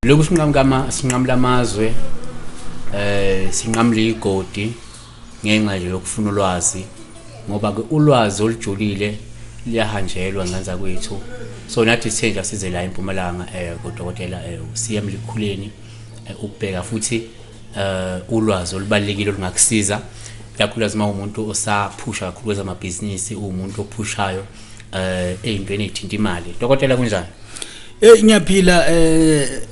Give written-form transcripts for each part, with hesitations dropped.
Lokhu sinqamuka sinqamula amazwe, sinqamula igodi ngenxa nje yokufuna ulwazi, ngoba ke ulwazi olujulile liyahanjelwa ngenza kwethu. So nathi sithe nje size la eMpumalanga kudokotela CM Likhuleni, ukubheka futhi ulwazi olubalulekile olungakusiza kakhulukazi uma umuntu osaphusha kakhulu kwezamabhizinisi, uwumuntu ophushayo ey'ntweni ey'thinta imali. Dokotela, kunjani? Eh, ngiyaphila,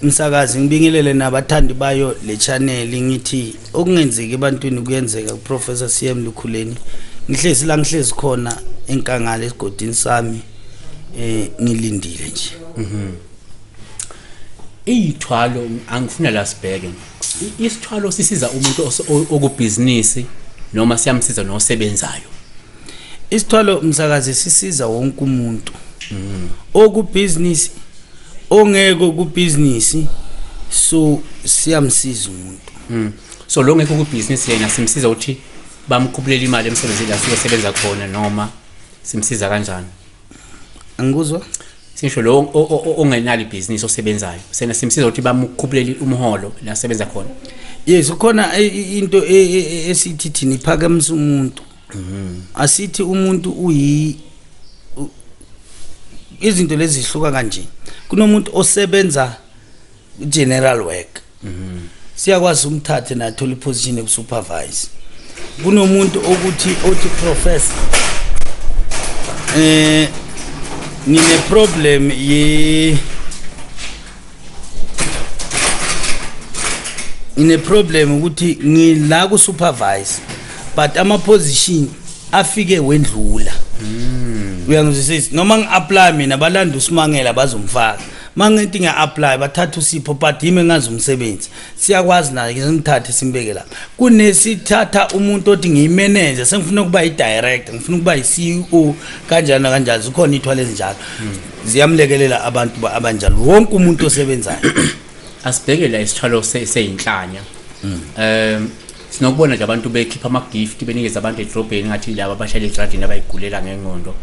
msakazi. Ngibingelele nabathandi bayo le channel. Ngithi okungenzeki ebantwini kuyenzeka kuProfessor CM Lukhuleni. Ngihlezi la, ngihlezi khona enkangala esigodini sami, ngilindile nje. Iy'thwalo, angifuna la sibheke isithwalo sisiza umuntu okubhizinisi noma siyamsiza nosebenzayo? Isithwalo, msakazi, sisiza wonke umuntu okubhizinisi, ongeke kubhizinisi, so siyamsiza umuntu. So lo ngekho kubhizinisi yena simsiza ukuthi bamkhuphulela imali emsebenzini la asuke esebenza khona, noma simsiza kanjani? Angikuzwa. Sisho lo ongenalo ibhizinisi, osebenzayo, sena simsiza ukuthi bamkhuphulele umholo la asebenza khona? Yes, kukhona into esithi thina iphakamisa umuntu. Asithi umuntu izinto lezi zihluka kanje: kunomuntu osebenza general work, siyakwazi umthathe nathola iposition yokusupervise. Kunomuntu okuthi othi, "Professor, ngine problem ye ngine problem ukuthi ngila ku supervise, but ama position afike wendlula." Uyangizwisisa? Noma ngi-apply mina, balanda uSimangela bazomfaka. Mangithi ngiya-apply, bathatha uSipho, but yimi engazi umsebenzi. Siyakwazi naye simthathe simbeke lapha. Kunesithatha umuntu othi, "Ngiyimanager, sengifuna ukuba i-director, ngifuna ukuba i-CEO," kanjalo nakanjalo. Zikhona iy'thwalo ezinjalo, ziyamlekelela abantu abanjalo, wonke umuntu osebenzayo. Asibheke la isithwalo seyinhlanya. Sinokubona nje abantu bekhipha ama-gift, benikeza abantu edrobheni, ngathi laba abahlala ejardini abayigulela ngengqondo.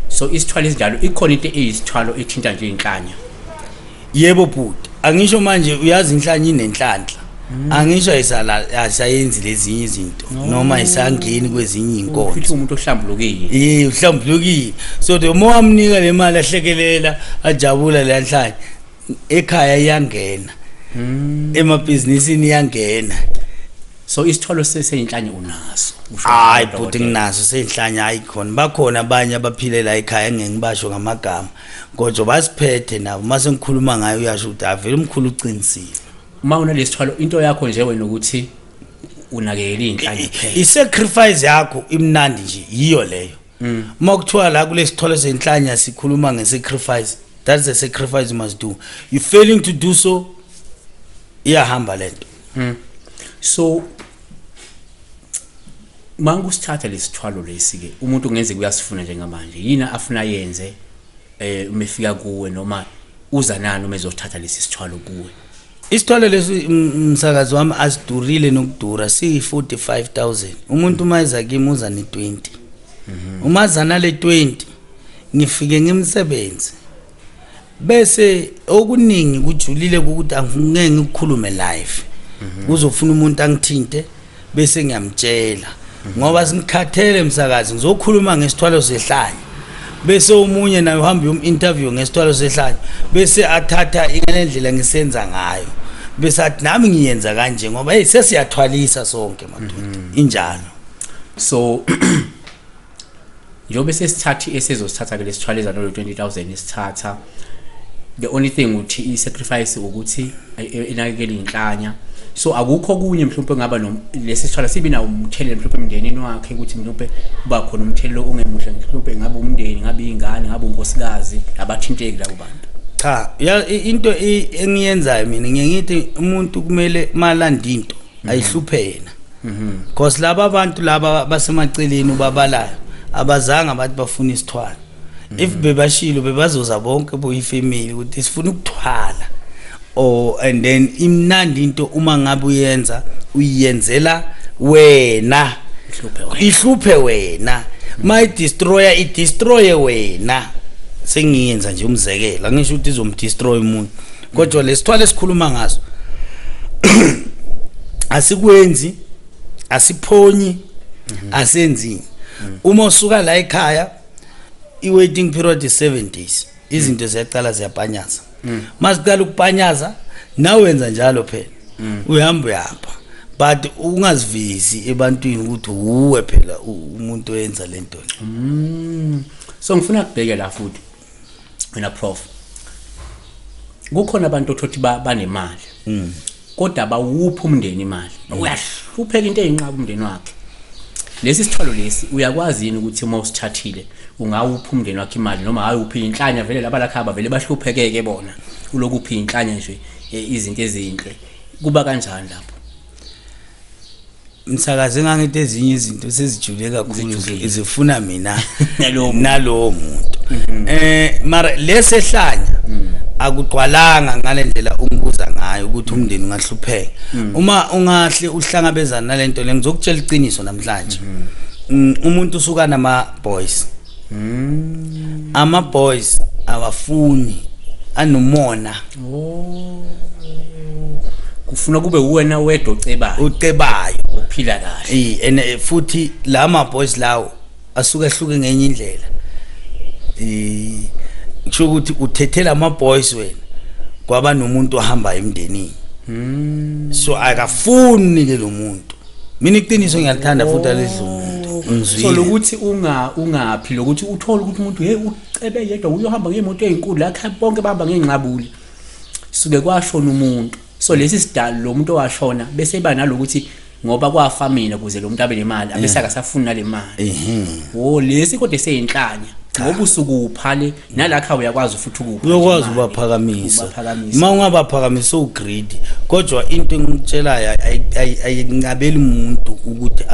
So isithwalo esinjalo, ikhona into eyisithwalo ethinta nje inhlanya? Yebo bhuti, angisho manje, uyazi inhlanya inenhlanhla. Angisho ayisala, asayenzi lezinye izinto noma ayisangeni kwezinye iy'nkonzo. Futhi umuntu ohlambulukile. Ye, uhlambulukile. So the more amnika le mali, ahlekelela, ajabula, le nhlanya ekhaya iyangena, emabhizinisini iyangena. So isithwalo seyinhlanya unaso, usho Hayi njalo, bhuti. Dokotela? Nginaso seyinhlanya. Hayi, khona bakhona abanye abaphilela ekhaya engeke ngibasho ngamagama, kodwa basiphethe nabo. Mase ngikhuluma ngayo, uyasho ukuthi avele umkhulu uqinisile. Uma unalesithwalo, into yakho nje wena ukuthi unakekele iy'nhlanya kuphela. I-sacrifice yakho imnandi nje, yiyo leyo. Uma kuthiwa la kulesithwalo senhlanya sikhuluma nge-sacrifice, that's the sacrifice you must do. You failing to do so, iyahamba lento. So mangisithatha lesithwalo lesi ke, umuntu kungenzeka uyasifuna njengamanje, yini afuna yenze uma efika kuwe, noma uza nani uma ezothatha lesi sithwalo kuwe? Isithwalo lesi, msakazi wami, asidurile nokudura, siyi-45,000. Umuntu uma eza kimi uza ne-20. Uma aza nale 20, ngifike ngimsebenze, bese okuningi kujulile ukuthi angeke ngikukhulume live, kuzofuna umuntu angithinte bese ngiyamtshela, ngoba singikhathele, msakazi. Ngizokhuluma ngesithwalo sehlanya, bese omunye naye uhamba uyom-interview ngesithwalo sehlanya, bese athatha ngendlela ngisenza ngayo, bese athi, "Nami ngiyenza kanje," ngoba hey, sesiyathwalisa sonke madoda, injalo. So njengoba sesithathi esezosithatha ke lesithwalo nalo 20,000 isithatha, the only thing uthi i-sacrifice ukuthi inakekele inhlanya. So akukho okunye mhlawumbe ngaba no lesi sithwalo sibi nawo umthelela mhlawumbe emndenini wakhe, ukuthi mhlawumbe kuba khona umthelelo ongemuhle, mhlawumbe ngabe umndeni, ngabe ingane, ngabe unkosikazi, abathinteki labo bantu? Cha, into engiyenzayo mina, ngiye ngithi umuntu kumele malanda into ayihluphe yena, because laba bantu laba basemaceleni ubabalayo abazange abathi bafuna isithwalo. If bebashilo, bebazoza bonke boyifamily ukuthi sifuna ukuthwala or and then imnandi into uma ngabe uyenza, uyenzela wena. Ihluphe wena. Ihluphe wena. Ma i-destroyer, i-destroye wena. Sengiyenza nje umzekelo, angisho ukuthi izomdestroy umuntu. Kodwa lesithwalo esikhuluma ngaso asikwenzi, asiphonyi, asenzini. Uma usuka la ekhaya, i-waiting period is 7 days, izinto ziyaqala ziyapanyaza. Maziqala ukupanyaza, nawe wenza njalo phela, uyahamba uyapha, but ungazivisi ebantwini ukuthi uwe phela umuntu oyenza lento. So ngifuna kubheke la futhi wena prof, kukhona abantu othothi banemali kodwa bawuphi umndeni imali, uyahlupheka, into eyinqaba umndeni wakhe. Lesi sithwalo lesi uyakwazi yini ukuthi uma usithathile ungawuphi umndeni wakhe imali, noma hayi uphi inhlanya vele laba lakha bavele bahluphekeke bona, ulokuphi inhlanya nje izinto ezinhle, kuba kanjani lapho? Msakazi, engangithi ezinye izinto sezijule kakhulu. Zijulile. Zifuna mina nalowo muntu. Nalowo muntu. Mara lesehlanya akugcwalanga ngalendlela ungibuza ngayo ukuthi umndeni ungahlupheka. Uma ungahle uhlangabezana nalento le, ngizokutshela iqiniso namhlanje. Umuntu usuka nama boys, ama boys awafuni, anomona. Oh, kufuna kube uwena wedwa ocebayo. Ucebayo. Uphila kahle. And futhi lama boys lawo asuke ehluke ngenye indlela. Kusho ukuthi uthethela ama boys wena kwaba nomuntu ohamba emndenini, so akafuni ke lo muntu. Mina iqiniso ngiyalithanda futhi alidla umuntu. So ngizwile. Lokuthi unga ungaphi lokuthi uthole ukuthi umuntu, hey, ucebe yedwa, uyohamba ngemoto ezinkulu la ekhaya, bonke bahamba ngey'nqabuli, suke kwashona umuntu. So lesi sidalo lo muntu owashona bese iba nalokuthi ngoba kwafa mina ukuze lo muntu abe nemali, abese akasafuni nale mali. Oh, lesi kodwa eseyinhlanya ngoba usukupha le nalakha uyakwazi futhi ukupha uyokwazi nje imali. Ubaphakamisa. Ubaphakamisa. Uma ungabaphakamisa ugrade, kodwa into engikutshelayo ayinqabeli umuntu ukuthi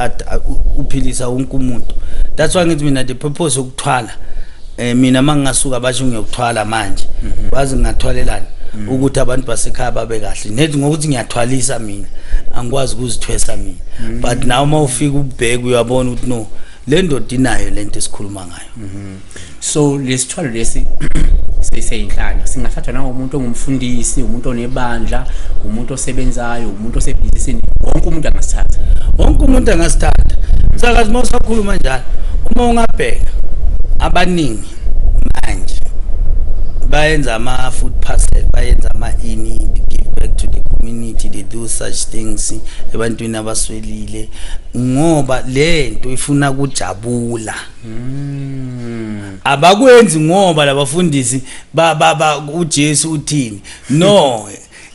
uphilisa wonke umuntu. That's why ngithi mina the purpose yokuthwala, mina mangingasuka basho ngiyokuthwala manje, bazi ngingathwalelana ukuthi abantu basekhaya babe kahle nethi ngokuthi ngiyathwalisa mina, angikwazi ukuzithwesa mina. But now uma ufika ubheke uyabona ukuthi no, le ndoda inayo lento esikhuluma ngayo. So lesithwalo lesi seseyinhlanya singathathwa nangomuntu ongumfundisi, umuntu onebandla, umuntu osebenzayo, umuntu osebhizinisini, wonke umuntu angasithatha? Wonke umuntu angasithatha, msakazi. Uma usakhuluma njalo, uma ungabheka abaningi manje bayenza ama-food parcel, bayenza ama-ini, they give back to the community, they do such things ebantwini abaswelile, ngoba le nto ifuna kujabula. Abakwenzi ngoba labafundisi ba ba ba uJesu uthini, no,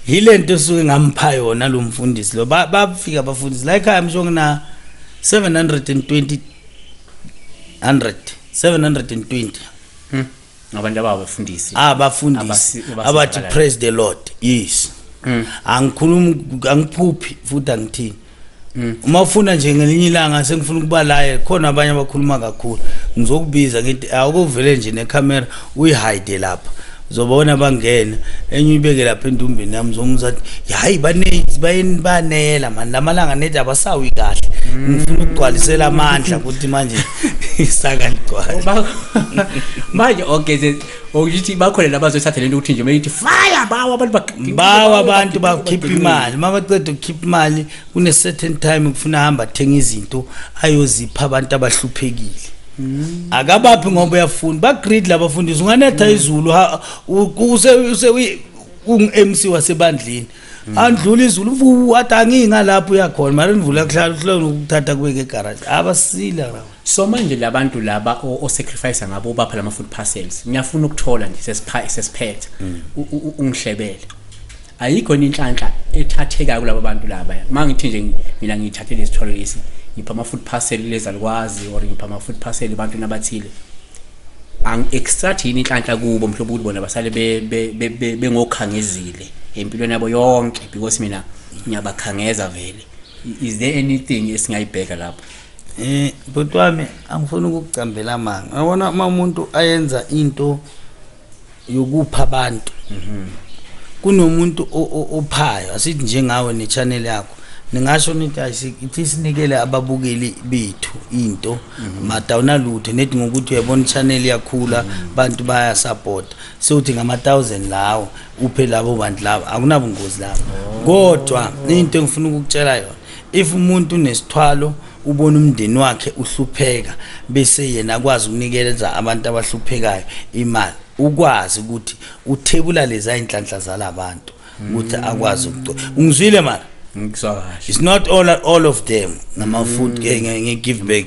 yilento esuke ngampha yona lo mfundisi lo. Bafika abafundisi la ekhaya, msho ngina 720 100 720. Ngabantu ababafundisi? Abafundisi. Abathi praise the Lord, yes. Angikhulumi, angiphuphi futhi angithini. Uma ufuna nje ngelinye ilanga sengifuna ukuba la, khona abanye abakhuluma kakhulu, ngizokubiza ngithi awukuvele nje necamera uyihide lapha, uzobona bangena, enye uyibeke lapha endumbeni yami, uzomuzwa athi hayi bayeni banela mani lamalanga nethi abasawi kahle, ngifuna ukugcwalisela amandla ukuthi manje isaka ligcwale. Manje okay, okuthi bakhona labazoyithatha lento ukuthi nje mayithi fire, bawa abantu. Bawa abantu, bakhipha imali. Uma baceda ukukhipha imali, kune certain time kufuna ahamba athenga izinto ayozipha abantu abahluphekile. Akabaphi ngoba uyafuna, ba-greedy labafundisi. Unganetha izulu, ungu-MC wasebandleni, andlula izulu vu, athi angingalapho uyakhona, mara imvula kuhlala uhlala ukuthatha kubeke egaraji, abasila lawa. So manje labantu laba o-sacrifice ngabo, ubapha lama food parcels, ngiyafuna ukuthola nje sesipha sesiphetha, ungihlebele, ayikho yini inhlanhla ethathekayo kulabo bantu laba? Mangithi nje mina ngiyithathele isithwalo lesi, ngipha ama food parcel lezalukwazi or ngipha ama food parcel ebantwini abathile, ang-extract yini inhlanhla kubo mhlawumbe ukuthi bona basale bengokhangezile empilweni yabo yonke, because mina ngiyabakhangeza vele? Is there anything esingayibheka lapho? Bhuti wami, angifuni ukukucambela amanga. Uyabona uma umuntu ayenza into yokupha abantu, kunomuntu ophayo, asithi njengawe ne-channel yakho. Ningasho nithi ayithi sinikele ababukeli bethu into madawuna lutho nethi ngokuthi uyabona channel iyakhula, bantu baya support, sewuthi ngama 1000 lawo uphe labo bantu labo, akunabungozi lapho. Kodwa into engifuna ukukutshela yona, if umuntu unesithwalo, ubona umndeni wakhe uhlupheka, bese yena akwazi ukunikeza abantu abahluphekayo imali, ukwazi ukuthi uthebula lezi inhlanhla zalabantu ukuthi akwazi ukuco. Ungizwile mara? Ngikuzwa kahle. It's not all of them ngama food nge give back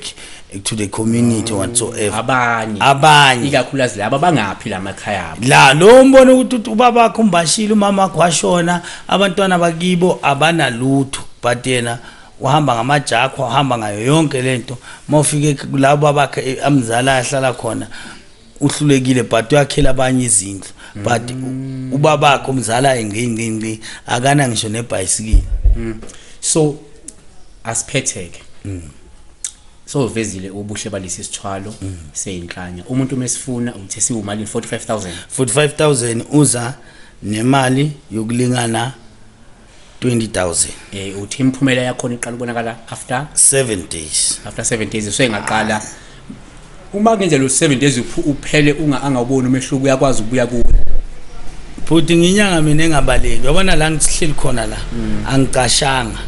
to the community whatsoever. Abanye. Abanye. Ikakhulukazi laba bangaphi lamakhaya abo. La lo mbono ukuthi ubaba wakho umbashile, umama wakho washona, abantwana bakibo abanalutho, but yena uhamba ngamajakho, uhamba ngayo yonke lento. Mawufike kulabo abakhe amzala ahlala khona, uhlulekile, but uyakhela abanye izindlu, but ubabakhe umzala ngqi akana ngisho nebhayisikili. So asiphetheke. So uvezile ubuhle balesi sithwalo seyinhlanya. Umuntu mesifuna uthe siwumali 45,000. 45,000, uza nemali yokulingana 20,000. Uthi imiphumela yakhona iqala ukubonakala after 7 days. After 7 days. So ingaqala uma ngendlela u7 days uphele unga angawuboni umehluko, uyakwazi ukubuya kuwe? Futhi nginyanga mina engabaleki, uyabona la ngisihleli khona la, angicashanga.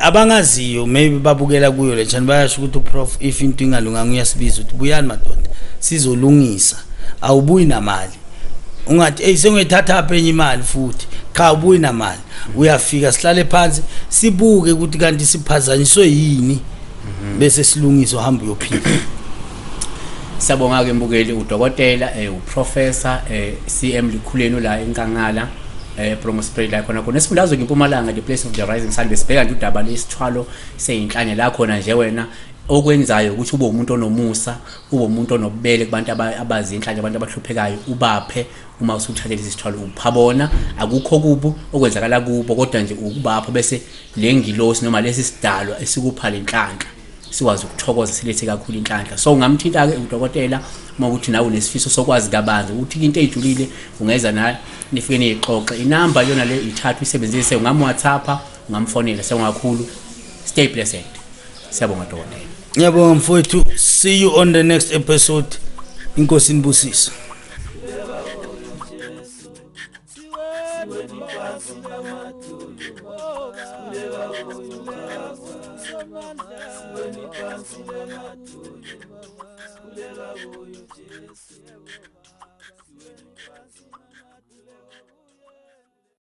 Abangaziyo maybe babukela kuyo le channel, bayasho ukuthi uprof if into ingalunganga uyasibiza ukuthi buyani madoda sizolungisa. Awubuyi namali, ungathi hey sengiyithatha apha enye imali futhi. Cha, ubuyi namali, uyafika sihlale phansi sibuke ukuthi kanti siphazanyiswe yini, bese silungisa, uhamba uyophila. Siyabonga ke mbukeli, udokotela uprofessor CM Likhuleni la eNkangala, Bronkhorstspruit, la khona khona esifundazwe ngeMpumalanga, the place of the rising sun. Besibheka nje udaba lesithwalo seyinhlanya la khona nje. Wena okwenzayo ukuthi ube umuntu onomusa, ube umuntu onobubele kubantu abazinhlanya, abantu abahluphekayo, ubaphe. Uma usuthathe lesi sithwalo upha bona, akukho kubo okwenzakala kubo, kodwa nje ukubapha, bese le ngilosi noma lesi sidalwa esikupha lenhlanhla sikwazi ukuthokoza, silethe kakhulu inhlanhla. So ungamthinta-ke udokotela uma ukuthi nawe unesifiso sokwazi kabanzi ukuthi into ey'julile, ungeza naye nifike niyixoxe. Inamba yona le ithathu, isebenzise, ungam-WhatsAppa, ungamfonela. Siyabonga kakhulu, stay blessed. Siyabonga dokotela. Ngiyabonga mfowethu, see you on the next episode. Inkosi inibusise. Siweni phansi.